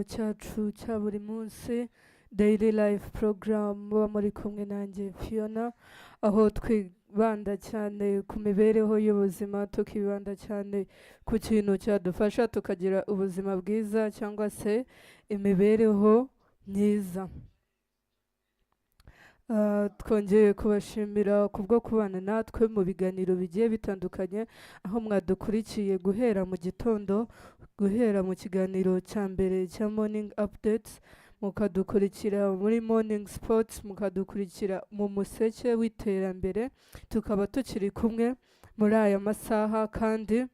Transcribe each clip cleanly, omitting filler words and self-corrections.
Cyacu cya buri munsi, Daily Life Program, muba muri kumwe nanjye Fiona, aho twibanda cyane ku mibereho y'ubuzima, tukibanda cyane ku kintu cyadufasha tukagira ubuzima bwiza cyangwa se imibereho myiza. Twongeye kubashimira kubwo kubana natwe mu biganiro bigiye bitandukanye, aho mwadukurikiye guhera mu gitondo, guhera mu kiganiro cya mbere cya Morning Updates, mukadukurikira muri Morning Sports, mukadukurikira mu Museke w'Iterambere. Tukaba tukiri kumwe muri aya masaha kandi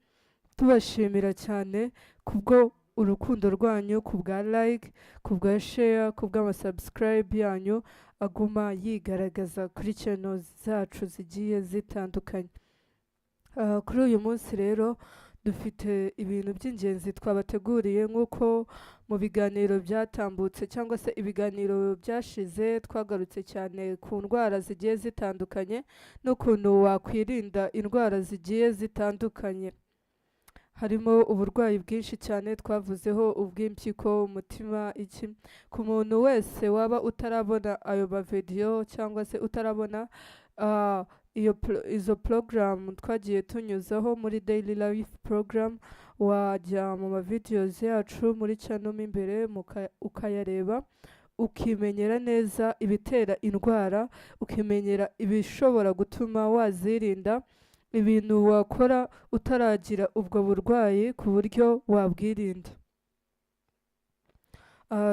tubashimira cyane kubwo urukundo rwanyu, ku bwa like, ku bwa share, ku bw'amasubscribe yanyu aguma yigaragaza kuri channel zacu zigiye zitandukanye. Kuri uyu munsi rero dufite ibintu by'ingenzi twabateguriye. Nk'uko mu biganiro byatambutse cyangwa se ibiganiro byashize, twagarutse cyane ku ndwara zigiye zitandukanye n'ukuntu wakwirinda indwara zigiye zitandukanye. Harimo uburwayi bwinshi cyane twavuzeho, ubw'impyiko, umutima, iki. Ku muntu wese waba utarabona ayo mavidewo cyangwa se utarabona izo porogaramu twagiye tunyuzaho muri Daily Life Program, wajya mu mavideos yacu muri channel mo imbere, ukayareba, ukimenyera neza ibitera indwara, ukimenyera ibishobora gutuma wazirinda, ibintu wakora utaragira ubwo burwayi ku buryo wabwirinda.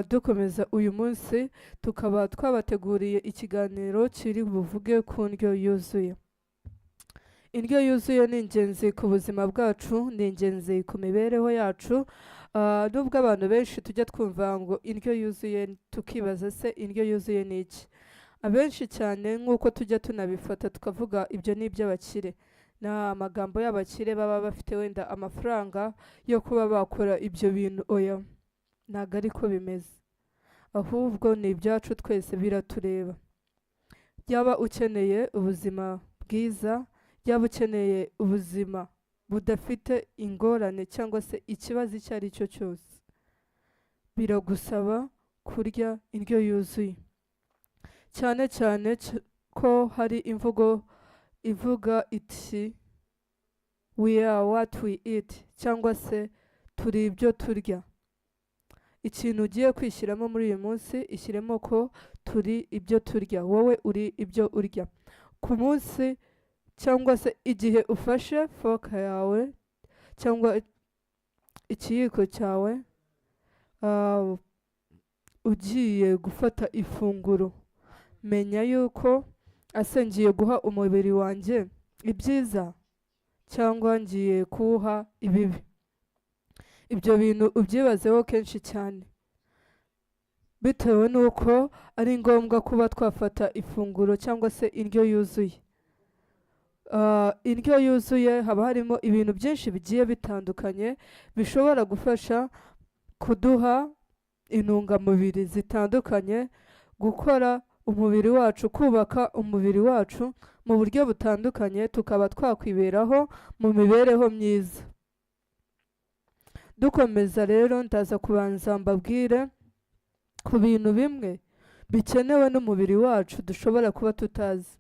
Dukomeza uyu munsi, tukaba twabateguriye ikiganiro kiri buvuge ku ndyo yuzuye. Indyo yuzuye ni ingenzi ku buzima bwacu, ni ingenzi ku mibereho yacu. Nubwo abantu benshi tujya twumva ngo indyo yuzuye, tukibaza: se indyo yuzuye ni iki? Abenshi cyane, nk'uko tujya tunabifata, tukavuga ibyo ni iby'abakire, ni amagambo y'abakire baba bafite wenda amafaranga yo kuba bakora ibyo bintu. Oya, ntabwo ariko bimeze, ahubwo ni ibyacu twese, biratureba. Yaba ukeneye ubuzima bwiza, yaba ukeneye ubuzima budafite ingorane cyangwa se ikibazo icyo ari cyo cyose, biragusaba kurya indyo yuzuye. Cyane cyane ko hari imvugo ivuga iti "We are what we eat", cyangwa se turi ibyo turya. Ikintu ugiye kwishyiramo muri uyu munsi, ishyiremo ko turi ibyo turya. Wowe uri ibyo urya ku munsi, cyangwa se igihe ufashe fork yawe cyangwa ikiyiko cyawe, ugiye gufata ifunguro, menya yuko ase ngiye guha umubiri wanjye ibyiza cyangwa ngiye kuwuha ibibi. Ibyo bintu ubyibazeho kenshi cyane, bitewe n'uko ari ngombwa kuba twafata ifunguro cyangwa se indyo yuzuye. Indyo yuzuye haba harimo ibintu byinshi bigiye bitandukanye bishobora gufasha kuduha intungamubiri zitandukanye, gukora umubiri wacu, kubaka umubiri wacu mu buryo butandukanye, tukaba twakwiberaho mu mibereho myiza. Dukomeza rero, ndaza kubanza mbabwire ku bintu bimwe bikenewe n'umubiri wacu dushobora kuba tutazi.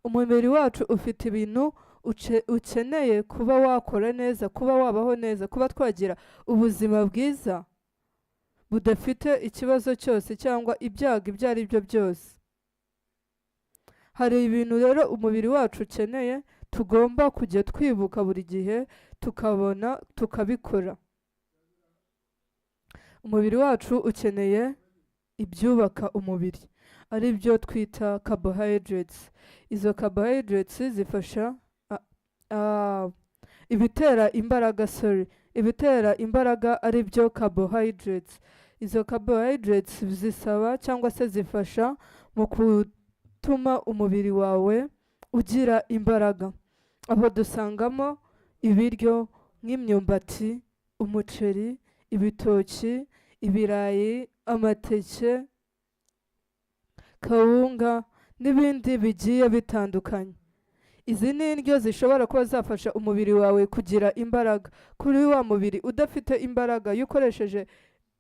Umubiri wacu ufite ibintu ukeneye kuba wakora neza, kuba wabaho neza, kuba twagira ubuzima bwiza budafite ikibazo cyose cyangwa ibyago ibyo ari byo byose. Hari ibintu rero umubiri wacu ukeneye, tugomba kujya twibuka buri gihe, tukabona tukabikora. Umubiri wacu ukeneye ibyubaka umubiri, ari byo twita carbohydrates. Izo carbohydrates zifasha ibitera imbaraga, sorry, ibitera imbaraga ari byo carbohydrates. Izo carbohydrates zisaba cyangwa se zifasha mu gutuma umubiri wawe ugira imbaraga. Aho dusangamo ibiryo nk'imyumbati, umuceri, ibitoki, ibirayi, amateke, kawunga n'ibindi bigiye bitandukanye. Izi ni indyo zishobora kuba zafasha umubiri wawe kugira imbaraga. Kuri wa mubiri udafite imbaraga, iyo ukoresheje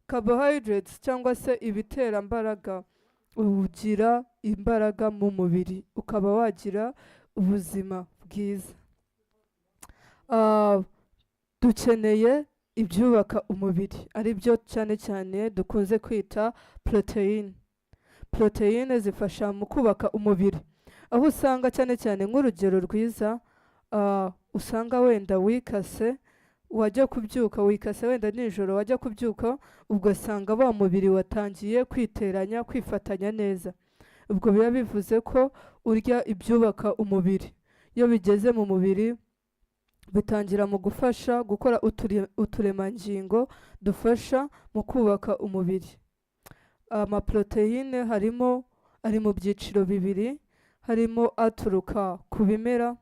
Carbohydrates cyangwa se ibiterambaraga, ugira imbaraga mu mubiri, ukaba wagira ubuzima bwiza. Dukeneye ibyubaka umubiri, ari byo cyane cyane dukunze kwita poroteyine. Poroteyine zifasha mu kubaka umubiri, aho usanga cyane cyane, nk'urugero rwiza, usanga wenda wikase, wajya kubyuka, wikase wenda nijoro, wajya kubyuka ugasanga wa mubiri watangiye kwiteranya, kwifatanya neza. Ubwo biba bivuze ko urya ibyubaka umubiri. Iyo bigeze mu mubiri, bitangira mu gufasha gukora uturemangingo dufasha mu kubaka umubiri. Amaporoteyine harimo, ari mu byiciro bibiri: harimo aturuka ku bimera,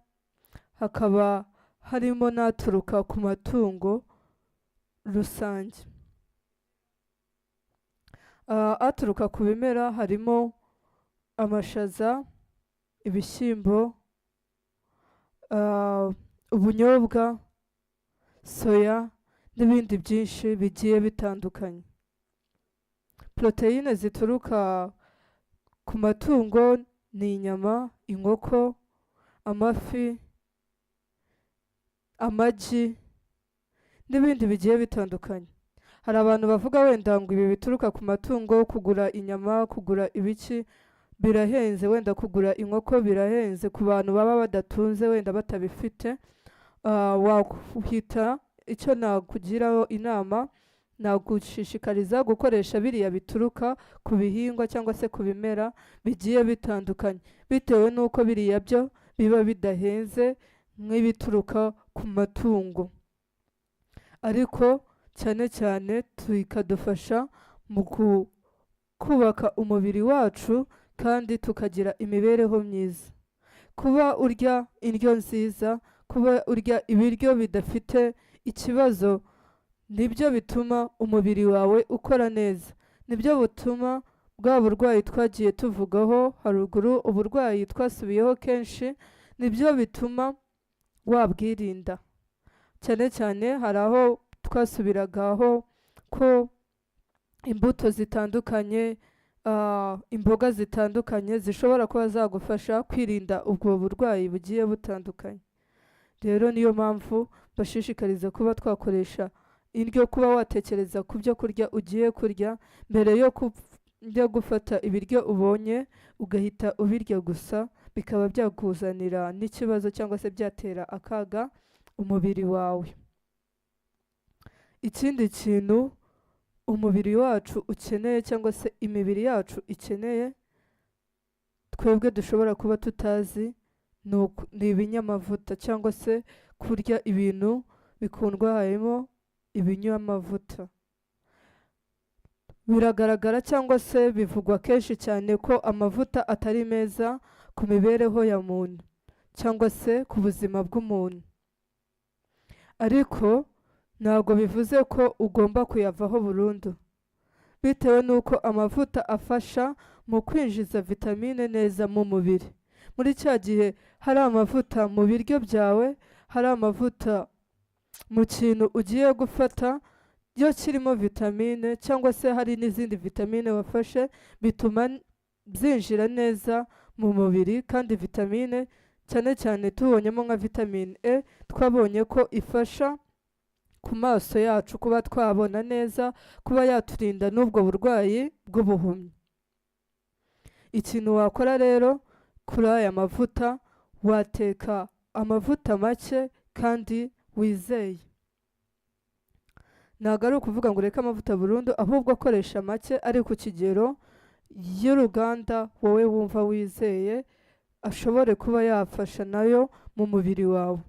hakaba harimo n'aturuka ku matungo rusange. Aturuka ku bimera harimo amashaza, ibishyimbo, ubunyobwa, soya n'ibindi byinshi bigiye bitandukanye. Poroteyine zituruka ku matungo ni inyama, inkoko, amafi, amagi n'ibindi bigiye bitandukanye. Hari abantu bavuga wenda ngo ibi bituruka ku matungo, kugura inyama, kugura ibiki birahenze, wenda kugura inkoko birahenze ku bantu baba badatunze, wenda batabifite. Wahita, icyo nakugiraho inama, nagushishikariza gukoresha biriya bituruka ku bihingwa cyangwa se ku bimera bigiye bitandukanye, bitewe n'uko biriya byo biba bidahenze nk'ibituruka ku matungo, ariko cyane cyane bikadufasha mu kubaka umubiri wacu kandi tukagira imibereho myiza. Kuba urya indyo nziza, kuba urya ibiryo bidafite ikibazo, nibyo bituma umubiri wawe ukora neza, nibyo butuma bwa burwayi twagiye tuvugaho haruguru, uburwayi twasubiyeho kenshi, nibyo bituma wabwirinda. Cyane cyane hari aho twasubiragaho ko imbuto zitandukanye, imboga zitandukanye zishobora kuba zagufasha kwirinda ubwo burwayi bugiye butandukanye. Rero niyo mpamvu bashishikariza kuba twakoresha indyo, kuba watekereza ku byo kurya ugiye kurya mbere yo kujya gufata ibiryo ubonye ugahita ubirya gusa, bikaba byakuzanira n'ikibazo cyangwa se byatera akaga umubiri wawe. Ikindi kintu umubiri wacu ukeneye cyangwa se imibiri yacu ikeneye, twebwe dushobora kuba tutazi, ni ibinyamavuta cyangwa se kurya ibintu bikungahayemo ibinyamavuta. Biragaragara cyangwa se bivugwa kenshi cyane ko amavuta atari meza ku mibereho ya muntu cyangwa se ku buzima bw'umuntu, ariko ntabwo bivuze ko ugomba kuyavaho burundu, bitewe n'uko amavuta afasha mu kwinjiza vitamine neza mu mubiri. Muri cya gihe hari amavuta mu biryo byawe, hari amavuta mu kintu ugiye gufata, iyo kirimo vitamine cyangwa se hari n'izindi vitamine wafashe, bituma byinjira neza mu mubiri. Kandi vitamine, cyane cyane tubonyemo nka vitamine E, twabonye ko ifasha ku maso yacu kuba twabona neza, kuba yaturinda n'ubwo burwayi bw'ubuhumyi. Ikintu wakora rero kuri aya mavuta, wateka amavuta make kandi wizeye. Ntabwo ari ukuvuga ngo ureke amavuta burundu, ahubwo akoresha make ari ku kigero y'uruganda wowe wumva wizeye, ashobore kuba yafasha nayo mu mubiri wawe.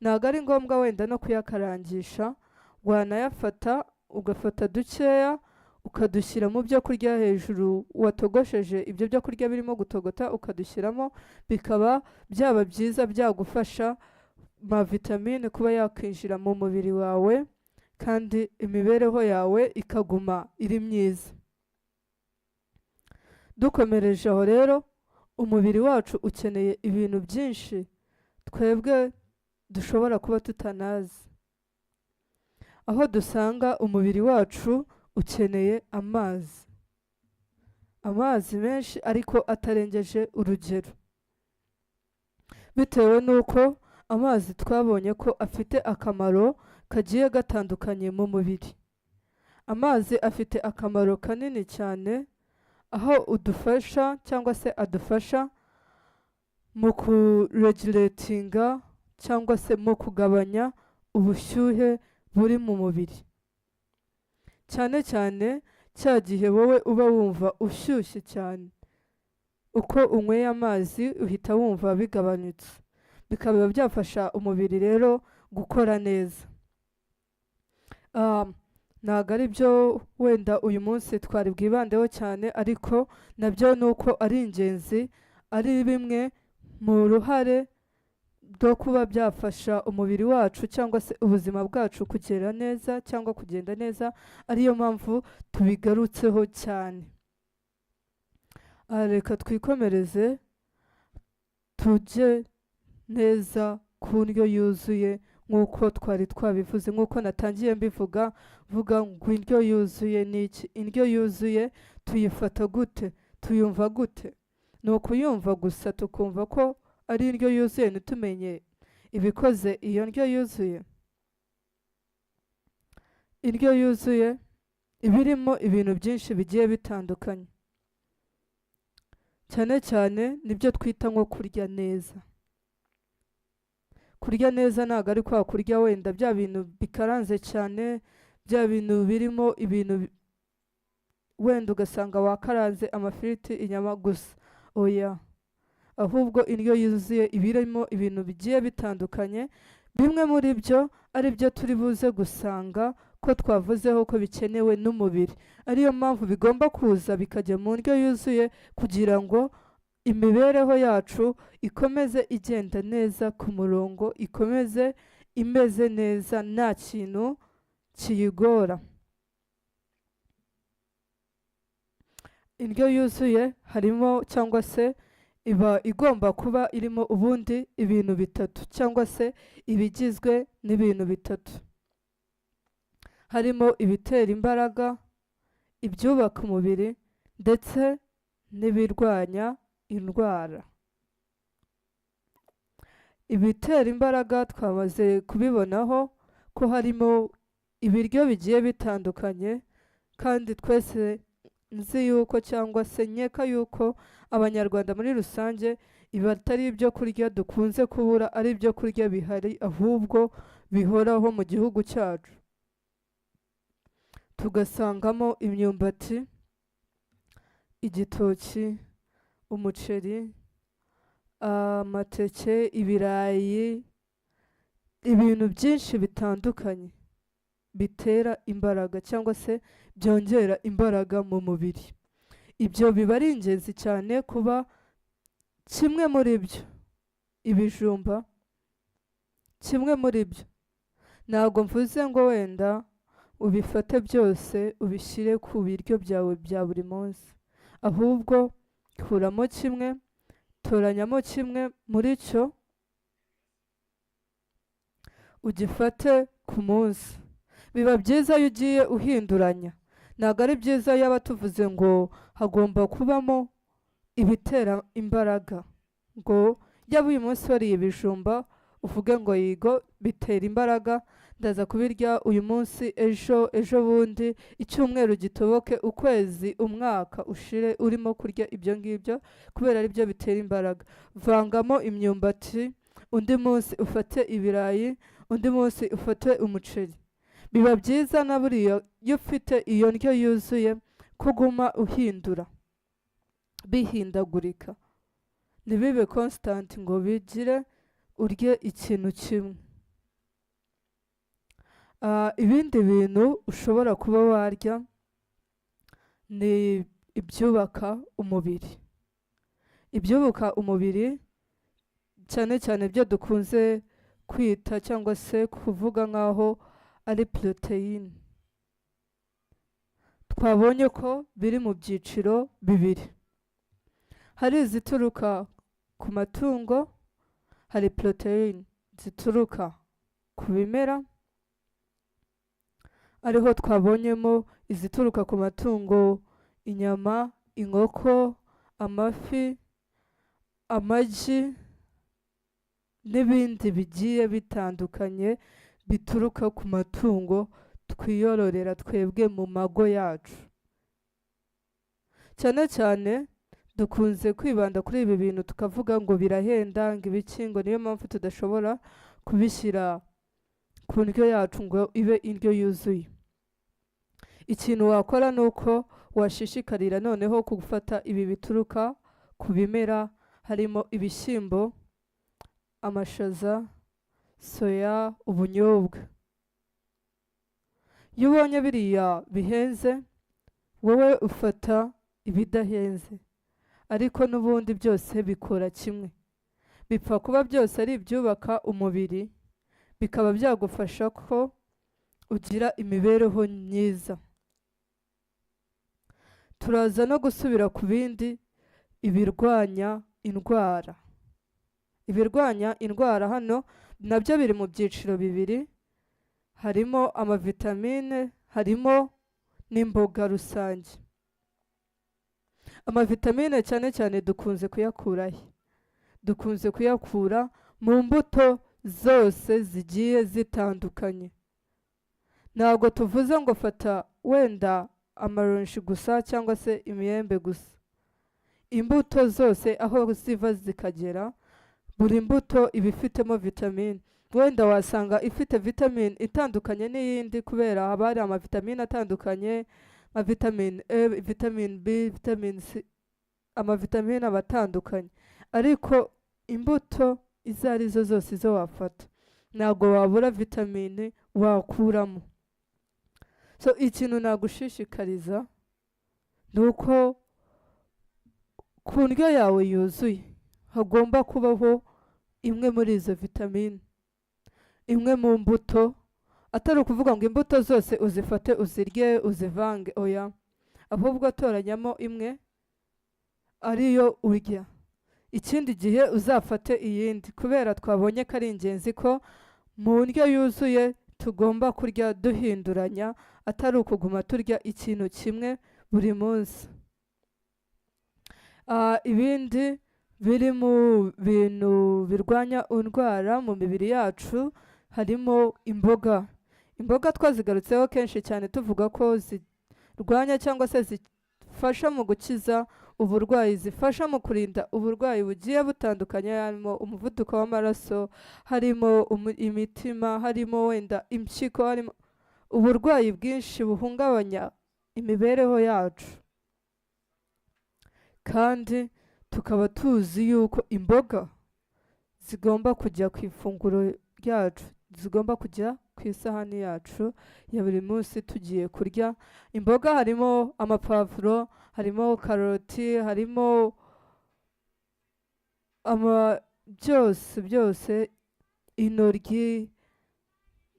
Ntabwo ari ngombwa wenda no kuyakarangisha, wanayafata ugafata dukeya ukadushyira mu byo kurya hejuru watogosheje, ibyo byo kurya birimo gutogota ukadushyiramo, bikaba byaba byiza, byagufasha ma vitamine kuba yakwinjira mu mubiri wawe kandi imibereho yawe ikaguma iri myiza. Dukomereje aho rero, umubiri wacu ukeneye ibintu byinshi twebwe dushobora kuba tutanazi, aho dusanga umubiri wacu Ukeneye amazi, amazi menshi ariko atarengeje urugero, bitewe n'uko amazi twabonye ko afite akamaro kagiye gatandukanye mu mubiri. Amazi afite akamaro kanini cyane, aho udufasha cyangwa se adufasha mu kuregulatinga cyangwa se mu kugabanya ubushyuhe buri mu mubiri, cyane cyane cya gihe wowe uba wumva ushyushye cyane. Uko unyweye amazi uhita wumva bigabanyutse, bikaba byafasha umubiri rero gukora neza. Ntabwo ari byo wenda uyu munsi twari bwibandeho cyane, ariko nabyo ni uko ari ingenzi, ari bimwe mu ruhare rwo kuba byafasha umubiri wacu cyangwa se ubuzima bwacu kugera neza cyangwa kugenda neza, ariyo mpamvu tubigarutseho cyane. Reka twikomereze, tujye neza ku ndyo yuzuye nk'uko twari twabivuze, nk'uko natangiye mbivuga, mvuga ngo indyo yuzuye ni iki? Indyo yuzuye tuyifata gute? Tuyumva gute? Ni ukuyumva gusa tukumva ko ari indyo yuzuye, ntitumenye ibikoze iyo ndyo yuzuye? Indyo yuzuye iba irimo ibintu byinshi bigiye bitandukanye, cyane cyane nibyo twita nko kurya neza. Kurya neza ntabwo ari kwa kurya wenda bya bintu bikaranze cyane, bya bintu birimo ibintu wenda ugasanga wakaranze amafiriti, inyama gusa. Oya, ahubwo indyo yuzuye iba irimo ibintu bigiye bitandukanye, bimwe muri byo ari byo turi buze gusanga ko twavuzeho ko bikenewe n'umubiri, ariyo mpamvu bigomba kuza bikajya mu ndyo yuzuye kugira ngo imibereho yacu ikomeze igenda neza ku murongo, ikomeze imeze neza, nta kintu kiyigora. Indyo yuzuye harimo cyangwa se iba igomba kuba irimo ubundi ibintu bitatu, cyangwa se ibigizwe n'ibintu bitatu, harimo ibitera imbaraga, ibyubaka umubiri ndetse n'ibirwanya indwara. Ibitera imbaraga twamaze kubibonaho ko harimo ibiryo bigiye bitandukanye, kandi twese nzi yuko cyangwa se nkeka yuko Abanyarwanda muri rusange ibi atari ibyo kurya dukunze kubura, ari ibyo kurya bihari ahubwo bihoraho mu gihugu cyacu. Tugasangamo imyumbati, igitoki, umuceri, amateke, ibirayi, ibintu byinshi bitandukanye bitera imbaraga cyangwa se byongera imbaraga mu mubiri. Ibyo biba ari ingenzi cyane kuba kimwe muri byo, ibijumba, kimwe muri byo. Ntabwo mvuze ngo wenda ubifate byose ubishyire ku biryo byawe bya buri munsi, ahubwo kuramo kimwe, toranyamo kimwe muri cyo ugifate ku munsi. Biba byiza iyo ugiye uhinduranya. Ntabwo ari byiza yaba tuvuze ngo hagomba kubamo ibitera imbaraga, ngo yaba uyu munsi wariye ibijumba uvuge ngo yigo bitera imbaraga, ndaza kubirya uyu munsi, ejo, ejo bundi, icyumweru gitoboke, ukwezi, umwaka ushire urimo kurya ibyo ngibyo kubera ari byo bitera imbaraga. Vangamo imyumbati, undi munsi ufate ibirayi, undi munsi ufate umuceri. Biba byiza na buriya iyo ufite iyo ndyo yuzuye kuguma uhindura, bihindagurika, ntibibe constant ngo bigire urye ikintu kimwe. Ibindi bintu ushobora kuba warya ni ibyubaka umubiri. Ibyubaka umubiri cyane cyane ibyo dukunze kwita cyangwa se kuvuga nk'aho ari poroteyine. Twabonye ko biri mu byiciro bibiri: hari izituruka ku matungo, hari poroteyine zituruka ku bimera, ariho twabonyemo Izituruka ku matungo: inyama, inkoko, amafi, amagi n'ibindi bigiye bitandukanye bituruka ku matungo twiyororera twebwe mu mago yacu. Cyane cyane dukunze kwibanda kuri ibi bintu, tukavuga ngo birahenda, ngo ibiki, ngo niyo mpamvu tudashobora kubishyira ku ndyo yacu ngo ibe indyo yuzuye. Ikintu wakora ni uko washishikarira noneho gufata ibi bituruka ku bimera, harimo ibishyimbo, amashaza, soya, ubunyobwa. Iyo ubonye biriya bihenze, wowe ufata ibidahenze, ariko n'ubundi byose bikora kimwe, bipfa kuba byose ari ibyubaka umubiri, bikaba byagufasha ko ugira imibereho myiza. Turaza no gusubira ku bindi, ibirwanya indwara. Ibirwanya indwara hano nabyo biri mu byiciro bibiri: harimo amavitamine, harimo n'imboga rusange. Amavitamine cyane cyane dukunze kuyakura he? Dukunze kuyakura mu mbuto zose zigiye zitandukanye. Ntabwo tuvuze ngo fata wenda amaronji gusa cyangwa se imyembe gusa. Imbuto zose aho ziva zikagera, buri mbuto iba ifitemo vitamine. Wenda wasanga ifite vitamine itandukanye n'iyindi, kubera haba hari amavitamine atandukanye nka vitamine E, vitamine B, vitamine C. Amavitamine aba atandukanye, ariko imbuto izo ari zo zose izo wafata, ntabwo wabura vitamine wakuramo. So ikintu nagushishikariza ni uko ku ndyo yawe yuzuye hagomba kubaho imwe muri izo vitamine, imwe mu mbuto. Atari ukuvuga ngo imbuto zose uzifate, uzirye, uzivange, oya, ahubwo toranyamo imwe ariyo urya, ikindi gihe uzafate iyindi, kubera twabonye ko ari ingenzi ko mu ndyo yuzuye tugomba kurya duhinduranya, atari ukuguma turya ikintu kimwe buri munsi. Ibindi biri mu bintu birwanya indwara mu mibiri yacu harimo imboga. Imboga twazigarutseho kenshi cyane, tuvuga ko zirwanya cyangwa se zifasha mu gukiza uburwayi, zifasha mu kurinda uburwayi bugiye butandukanye, harimo umuvuduko w'amaraso, harimo imitima, harimo wenda impyiko, harimo uburwayi bwinshi buhungabanya imibereho yacu. Kandi tukaba tuzi yuko imboga zigomba kujya ku ifunguro ryacu, zigomba kujya ku isahani yacu ya buri munsi tugiye kurya. Imboga harimo amapavuro, harimo karoti, harimo ama byose byose, intoryi,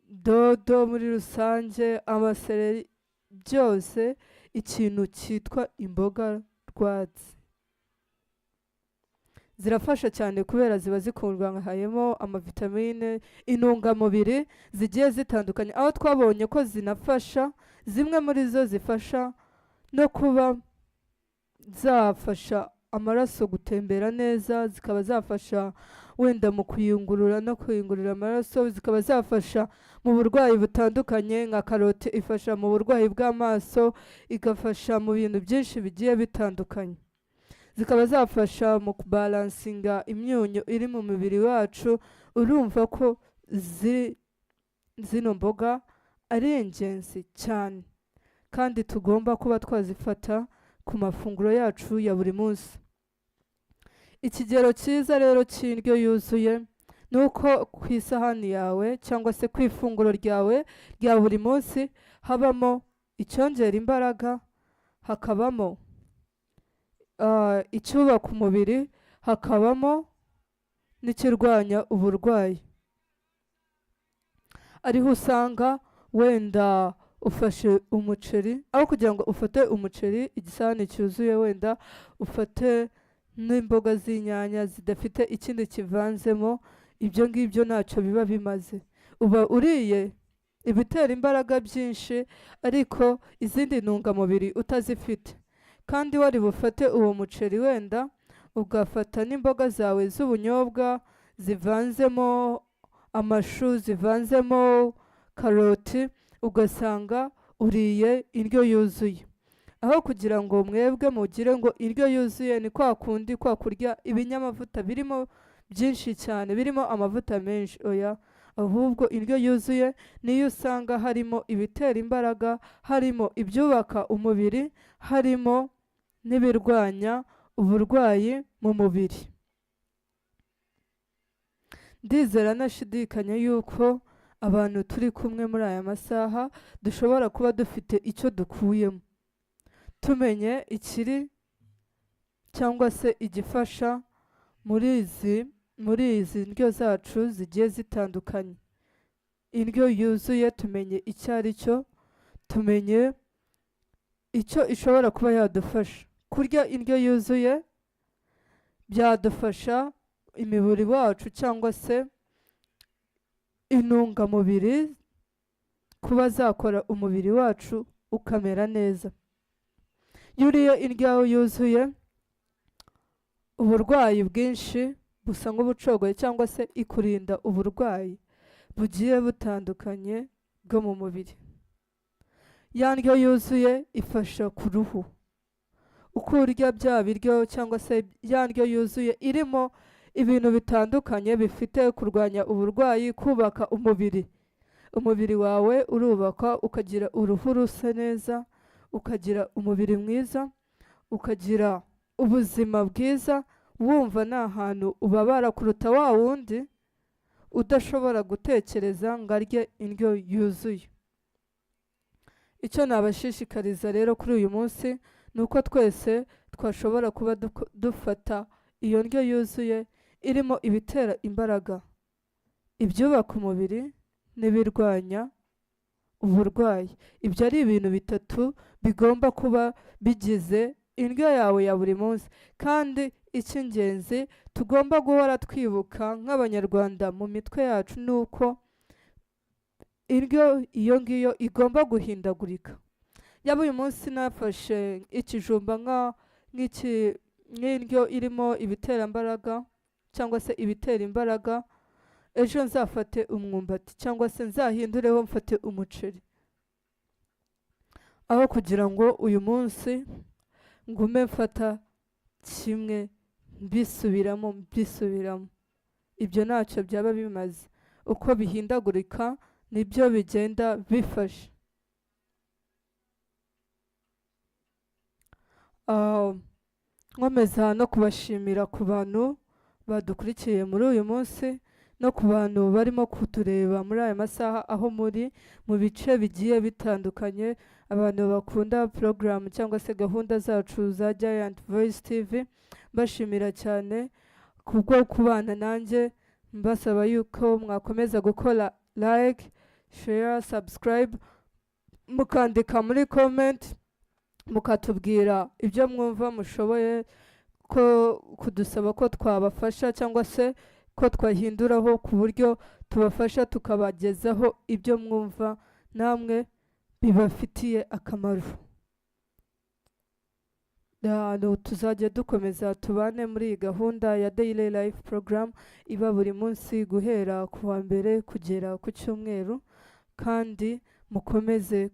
dodo muri rusange, amasereri, byose ikintu cyitwa imboga rwatsi zirafasha cyane, kubera ziba zikungahayemo amavitamine, intungamubiri zigiye zitandukanye, aho twabonye ko zinafasha, zimwe muri zo zifasha no kuba zafasha amaraso gutembera neza, zikaba zafasha wenda mu kuyungurura no kuyungurura amaraso, zikaba zafasha mu burwayi butandukanye. Nka karoti ifasha mu burwayi bw'amaso, igafasha mu bintu byinshi bigiye bitandukanye, zikaba zafasha mu kubalansinga imyunyu iri mu mubiri wacu. Urumva ko zino mboga ari ingenzi cyane kandi tugomba kuba twazifata ku mafunguro yacu ya buri munsi. Ikigero cyiza rero cy'indyo yuzuye ni uko ku isahani yawe cyangwa se ku ifunguro ryawe rya buri munsi habamo icyongera imbaraga, hakabamo icyubaka umubiri, hakabamo n'ikirwanya uburwayi. Ariho usanga wenda ufashe umuceri, aho kugira ngo ufate umuceri igisahani cyuzuye, wenda ufate n'imboga z'inyanya zidafite ikindi kivanzemo. Ibyo ngibyo ntacyo biba bimaze, uba uriye Ibitera imbaraga byinshi, ariko izindi ntungamubiri utazifite, kandi wari bufate uwo muceri, wenda ugafata n'imboga zawe z'ubunyobwa zivanzemo amashu, zivanzemo karoti, ugasanga uriye indyo yuzuye. Aho kugira ngo mwebwe mugire ngo indyo yuzuye ni kwa kundi kwa kurya ibinyamavuta birimo byinshi cyane, birimo amavuta menshi, oya. Ahubwo indyo yuzuye niyo usanga harimo ibitera imbaraga, harimo ibyubaka umubiri, harimo n'ibirwanya uburwayi mu mubiri. Ndizera ntashidikanya yuko abantu turi kumwe muri aya masaha dushobora kuba dufite icyo dukuyemo, tumenye ikiri cyangwa se igifasha muri izi ndyo zacu zigiye zitandukanye. Indyo yuzuye tumenye icyo ari cyo, tumenye icyo ishobora kuba yadufasha. Kurya indyo yuzuye byadufasha imibiri wacu cyangwa se intungamubiri kuba zakora umubiri wacu ukamera neza. Iyo uriye indyo yuzuye, uburwayi bwinshi busa nk'ubucogoye, cyangwa se ikurinda uburwayi bugiye butandukanye bwo mu mubiri. Ya ndyo yuzuye ifasha ku ruhu. Uko urya bya biryo cyangwa se ya ndyo yuzuye irimo ibintu bitandukanye bifite kurwanya uburwayi, kubaka umubiri, umubiri wawe urubakwa, ukagira uruhu rusa neza, ukagira umubiri mwiza, ukagira ubuzima bwiza, wumva nta hantu ubabara, kuruta wa wundi udashobora gutekereza ngo arye indyo yuzuye. Icyo nabashishikariza rero kuri uyu munsi ni uko twese twashobora kuba dufata iyo ndyo yuzuye irimo ibitera imbaraga, ibyubaka umubiri n'ibirwanya uburwayi. Ibyo ari ibintu bitatu bigomba kuba bigize indyo yawe ya buri munsi. Kandi icy'ingenzi tugomba guhora twibuka nk'Abanyarwanda mu mitwe yacu ni uko indyo iyo ngiyo igomba guhindagurika. Yaba uyu munsi nafashe ikijumba nk'indyo irimo ibiterambaraga cyangwa se ibitera imbaraga, ejo nzafate umwumbati cyangwa se nzahindureho mfate umuceri, aho kugira ngo uyu munsi ngume mfata kimwe mbisubiramo mbisubiramo. Ibyo ntacyo byaba bimaze. Uko bihindagurika nibyo bigenda bifasha. Nkomeza no kubashimira ku bantu badukurikiye muri uyu munsi, no ku bantu barimo kutureba muri aya masaha aho muri mu bice bigiye bitandukanye, abantu bakunda porogaramu cyangwa se gahunda zacu za Giant Voice TV. Mbashimira cyane kubwo kubana nanjye, mbasaba yuko mwakomeza gukora like, share, subscribe, mukandika muri comment, mukatubwira ibyo mwumva mushoboye ko kudusaba ko twabafasha cyangwa se ko twahinduraho, ku buryo tubafasha tukabagezaho ibyo mwumva namwe bibafitiye akamaro. Ahantu tuzajya dukomeza tubane muri iyi gahunda ya Daily Life Program iba buri munsi guhera ku wa mbere kugera ku cyumweru, kandi mukomeze.